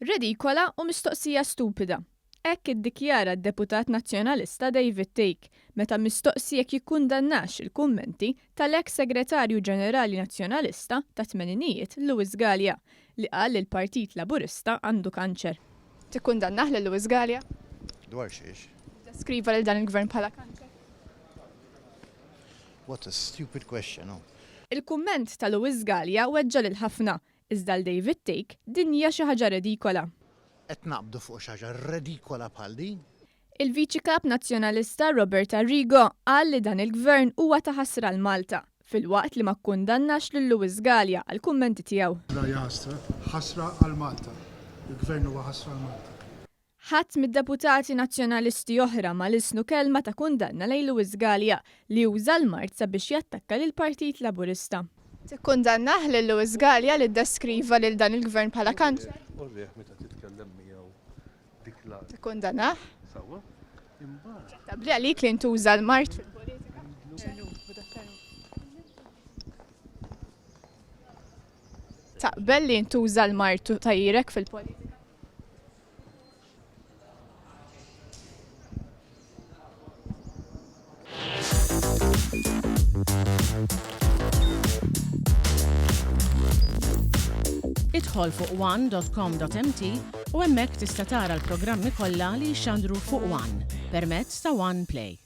Redikola u mistoqsija stupida. Hekk iddikjara d-deputat Nazzjonalista David Thake meta mistoqsi jekk jikkundannax il-kummenti tal-eks Segretarju Ġenerali Nazzjonalista tat-tmeninijiet Louis Galea li qal li l-Partit Laburista għandu kanċer. Tikkundannah lil Louis Galea? Dwar xiex? Iddeskriva lil dan il-Gvern bħala kanċer. What a stupid question, oh. Il-kumment ta' Louis Galea weġġa' lil ħafna, iżda għal David Thake din hija xi ħaġa redikola. Qed naqbdu fuq xi ħaġa redikola bħal din? Il-Viċi Kap Nazzjonalista Robert Arrigo qal li dan il-Gvern huwa ta' ħasra għal Malta, filwaqt li ma kkundannax lil Louis Galea għall-kummenti tiegħu. Hija ħasra, ħasra għal Malta. Il-Gvern huwa ħasra għal Malta. Ħadd mid-deputati Nazzjonalisti oħra ma lissnu kelma ta' kundanna lejn Louis Galea li uża l-mard sabiex jattakka lill-Partit Laburista. Tikkundannah lil Louis Galea li ddeskriva lil dan il-Gvern bħala kanċer? Tikkundannah? Aċċettabbli għalik li ntuża l-mard fil-politika? Taqbel li jintuża l-mard u tgħajjirek fil-politika? Idħol fuq one.com.mt u hemmhekk tista' tara l-programmi kollha li jixxandru fuq One permezz ta' One Play.